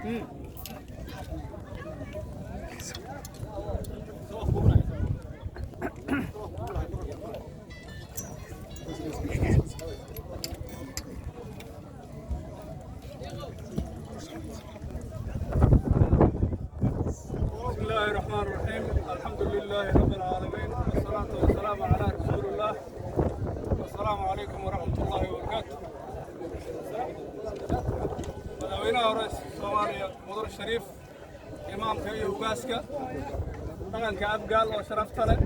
بسم الله الرحمن الرحيم، الحمد لله رب العالمين، والصلاة والسلام على رسول الله. السلام عليكم ورحمة الله وبركاته. Madaxweynaha hore Soomaaliya Mudane Shariif, imaamka iyo ugaaska dhaqanka Abgaal oo sharafta leh,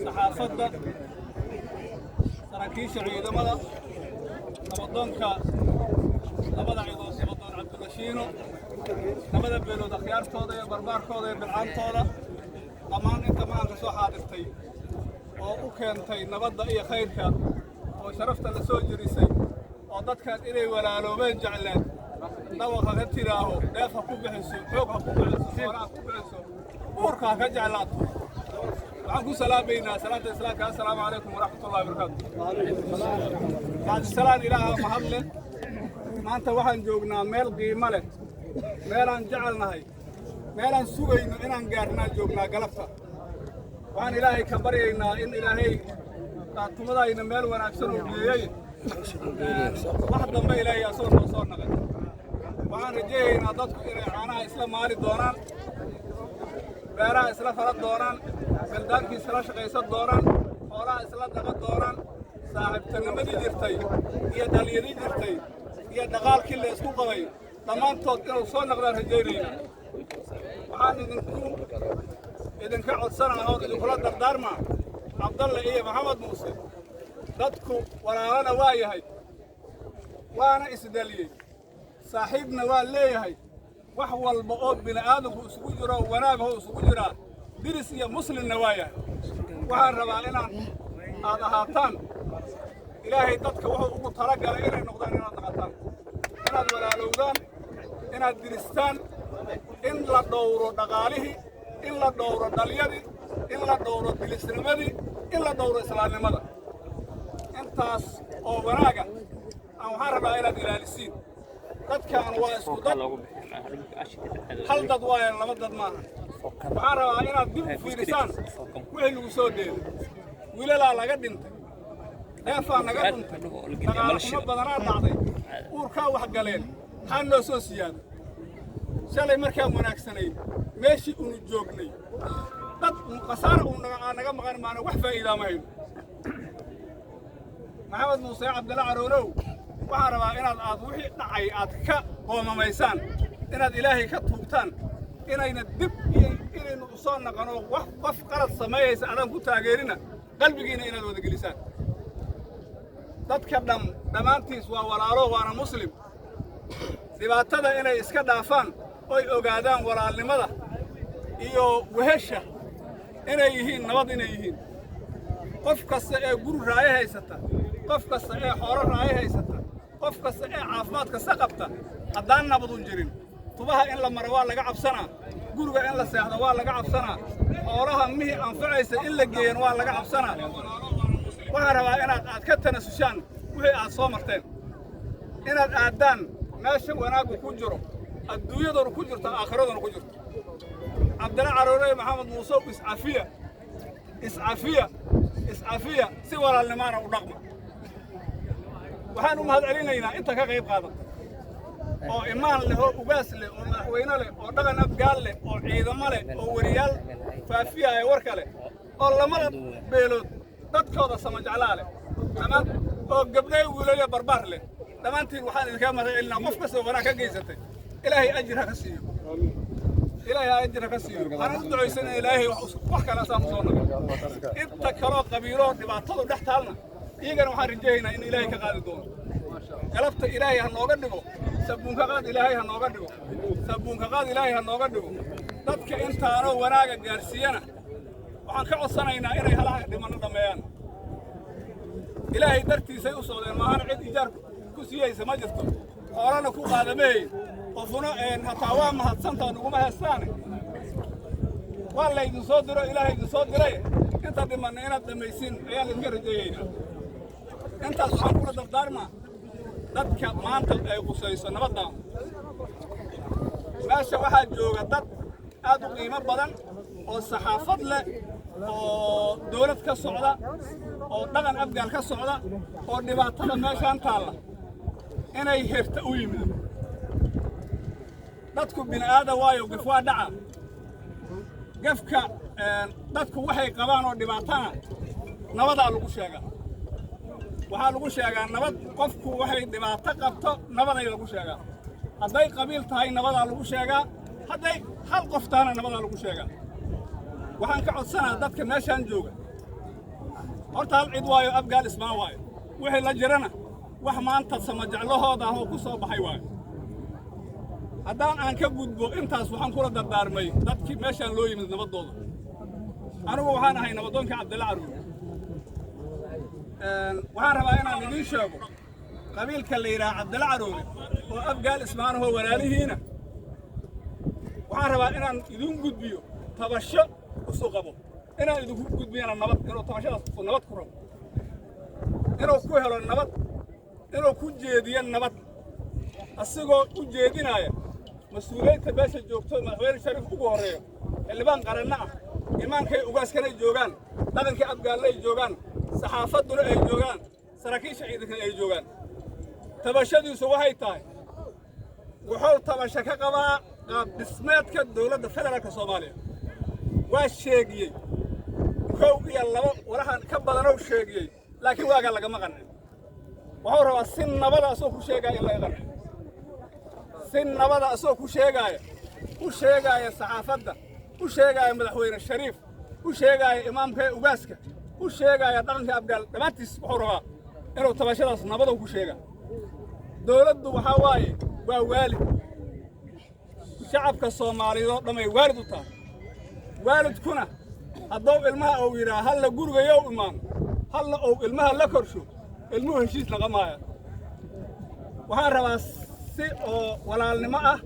saxaafadda, saraakiisha ciidamada, nabadoonka labada ciidood, nabadoon Cabdulashiino, labada beelood akhyaartooda iyo barbaarkooda iyo bilcaantooda, dhammaan inta maanka soo xaadirtay oo u keentay nabadda iyo khayrka oo sharafta la soo jirisay oo dadkan inay walaaloobeen jecleen, dhawaqa ka tiraaho, dheef ha ku bixiso, xoog ha ku bixiso, xoolo ha ku bixiso, uurka ha ka jeclaato, waxaan ku salaamaynaa salaanta islaamka: assalaamu calaykum waraxmatullahi wabarakaatu. Bacdisalaan, Ilaaha mahad leh. Maanta waxaan joognaa meel qiimo leh, meelaan jecelnahay, meelaan sugayno inaan gaarnaa joognaa galabta. Waxaan Ilaahay ka baryaynaa in Ilaahay qaatumadayna meel wanaagsan oo geeyey, wax dambe Ilaahay asoo noo soo naqay. Waxaan rajayaynaa dadku inay caanaha isla maali doonaan, beeraha isla falan doonaan, bildaankii isla shaqaysan doonaan, xoolaha isla dhaqan doonaan, saaxiibtinimadii jirtay iyo dhallinyadii jirtay iyo dhaqaalkii la isku qabay dhammaantood inuu soo naqdaan rajaynaynaa. Waxaan idinka codsanaa oon idinkula dardaarmaa, Cabdalle iyo Maxamed Muuse, dadku walaalana waa yahay, waana isdhaliyey, saaxiibna waa leeyahay. Wax walba oo bini'aadamku isugu jiro wanaagoo isugu jiraa, diris iyo muslimna waa yahay. Waxaan rabaa inaan aad ahaataan Ilaahay dadka wuxuu ugu talagalay inay noqdaan, inaad naqataan, inaad walaalowdaan, inaad diristaan, in la dhowro dhaqaalihii, in la dhowro dhalyadii, in la dhowro dilisnimadii, in la dhowro islaamnimada. Intaas oo wanaaga aan waxaan rabaa inaad ilaalisiin. Dadkaan waa isku dad, hal dad waayan, laba dad maaha. Waxaan rabaa inaad dib u fiirisaan wixii lagu soo dheelay. Wiilalaa laga dhintay, dheefaa naga dhuntay, dhaqaale xumo badanaa dhacday, uurkaa wax galeen, maxaa noo soo siyaaday? Shalay markaan wanaagsanayn meeshii unu joognay, dad khasaara uu aan naga maqan maana wax faa'iidaa ma hayno. Maxamed Muuse, Cabdalla Caroolow, waxaan rabaa inaad aad wixii dhacay aad ka qoomamaysaan, inaad Ilaahay ka tuugtaan, inayna dib iyo inaynu u soo naqano. Wax qof qalad sameeyaysa adaan ku taageerina, qalbigiina inaad wada gelisaan. Dadka dham dhammaantiis waa walaalo, waana muslim. Dhibaatada inay iska dhaafaan oy ogaadaan walaalnimada iyo wehesha inay yihiin, nabad inay yihiin. Qof kasta ee guri raayo haysata, qof kasta ee xoolo raayo haysata, qof kasta ee caafimaad kasta qabta, haddaan nabadun jirin, tubaha in la maro waa laga cabsanaa, guriga in la seexdo waa laga cabsanaa, xoolaha mihii anfacaysa in la geeyan waa laga cabsanaa. Waxaan rabaa inaad aad ka tanasushaan wixii aad soo marteen, inaad aaddaan meesha wanaaggu ku jiro, adduunyaduna ku jirto, aakhiraduna ku jirto. Cabdalla Caroore, Maxamed Muuse, iscafiya, iscafiya, iscafiya, si walaalnimaana u dhaqma. Waxaan u mahad celinaynaa inta ka qayb qaadatay oo imaan leh oo ugaas leh oo madaxweyne leh oo dhaqan Abgaal leh oo ciidamo leh oo weriyaal faafiyaya warka leh oo lamada beelood dadkooda samajeclaa leh, dhammaan oo gabdhay, wiilalya, barbaar leh. Dhammaantiin waxaan idinkaa mahad celinaa. Qof kastoo wanaag ka geysatay, Ilaahay ajir ha ka siiyo, Ilaahay ajir ha ka siiyo. Waxaan u ducaysanaya Ilaahay wax kale asaan u soo naqay. Inta kaloo qabiiloo dhibaatadu dhex taalna, iyagana waxaan rajayaynaa in Ilaahay ka qaadi doono. Galabta Ilaahay ha nooga dhigo sabuunka qaad, Ilaahay ha nooga dhigo sabuunka qaad, Ilaahay ha nooga dhigo. Dadka intaanoo wanaaga gaarsiiyana waxaan ka codsanaynaa inay halaha dhimanno dhammeeyaan. Ilaahay dartiisay u socdeen maahana cid ijaar ku siiyeysa ma jirto, xoolana ku qaadamahayn. Qofuna hataa waa mahadsantaa nuguma heestaane. Waa laydin soo diro, Ilaahay idin soo diray. Inta dhimanna inaad dhammaysiin ayaan idinka rajeeyaynaa. Intaas waxaan kula dardaarmaa. Dadka maanta ay qusayso nabaddan, meesha waxaa jooga dad aad u qiimo badan oo saxaafad leh, oo dawlad ka socda, oo dhaqan Abgaal ka socda, oo dhibaatada meeshaan taalla inay herta u yimid. Dadku bini'aadan waayo, gaf waa dhaca. Gafka dadku waxay qabaan oo dhibaatana nabadaa lagu sheegaa, waxaa lagu sheegaa nabad. Qofku waxay dhibaato qabto nabaday lagu sheegaa. Hadday qabiil tahay, nabadaa lagu sheegaa. Hadday hal qof tahana, nabadaa lagu sheegaa. Waxaan ka codsanaa dadka meeshaan jooga, horta hal cid waayo, Abgaal Ismaan waayo. Wixii la jirana wax maanta samajeclahooda ah oo ku soo baxay waayo. Haddaan aan ka gudbo intaas, waxaan kula dardaarmay dadkii meeshaan loo yimid nabaddooda. Anigu waxaan ahay nabadoonka Cabdalla Caruur. Waxaan rabaa inaan idiin sheego qabiilka la yidhaha Cabdalla Caruure oo Abgaal Ismaanahoo walaalihiina, waxaan rabaa inaan idiin gudbiyo tabasho isu qabo, inaan idinku gudbiyana nabad, inuu tabashadaas nabad ku rabo, inuu ku helo nabad, inuu ku jeediyo nabad, asigoo u jeedinaya mas-uuliyiinta meesha joogto, Madaxweyne Shariif ugu horreeyo, xildhibaan qaranno ah, imaankay ugaaskanay joogaan, dhaqankii Abgaalle ay joogaan, saxaafadduna ay joogaan, saraakiisha ciidankana ay joogaan. Tabashadiisu waxay tahay, wuxuu tabasho ka qabaa qaab dhismeedka dowladda federaalka Soomaaliya. Waa sheegiyey kow iyo labo walahan ka badanow sheegiyey, laakiin waagaa lagama qancin. Wuxuu rabaa si nabada asoo ku sheegaya in laga qanciyo, si nabada asoo ku sheegaaya, u sheegaaya saxaafadda, u sheegaaya Madaxweyne Shariif, u sheegaaya imaamka ee ugaaska, u sheegaaya dhaqanka Abgaal dhammaantiis. Wuxuu rabaa inuu tabashadaas nabadow ku sheegaa. Dowladdu waxaa waaye waa waalid shacabka Soomaaliyeed oo dhamay waalid u tahay. Waalidkuna hadduu ilmaha uu yidhaha halla gurigayow imaan, halla uu ilmaha la korsho, ilmuhu heshiis naqamaaya. Waxaan rabaa si oo walaalnimo ah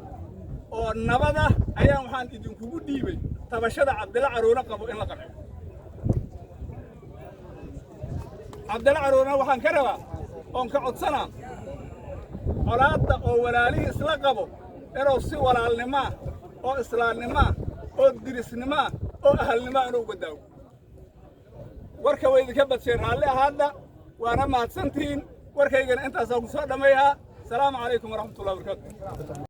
oo nabad ah ayaan waxaan idinkugu dhiibay tabashada Cabdilla Caruune qabo in la qanciyo. Cabdilla Caruurena waxaan ka rabaa oon ka codsanaa colaadda oo walaalihii isla qabo inuu si walaalnimoah oo islaamnimoah oo dirisnimoah oo ahalnimoah inuu uga daawo. Warka way idinka badsheen, raalli ahaadda, waana mahadsantihiin. Warkaygana intaasaa ku soo dhammayhaa. Salaamu calaykum waraxmatullahi wabarakaatu.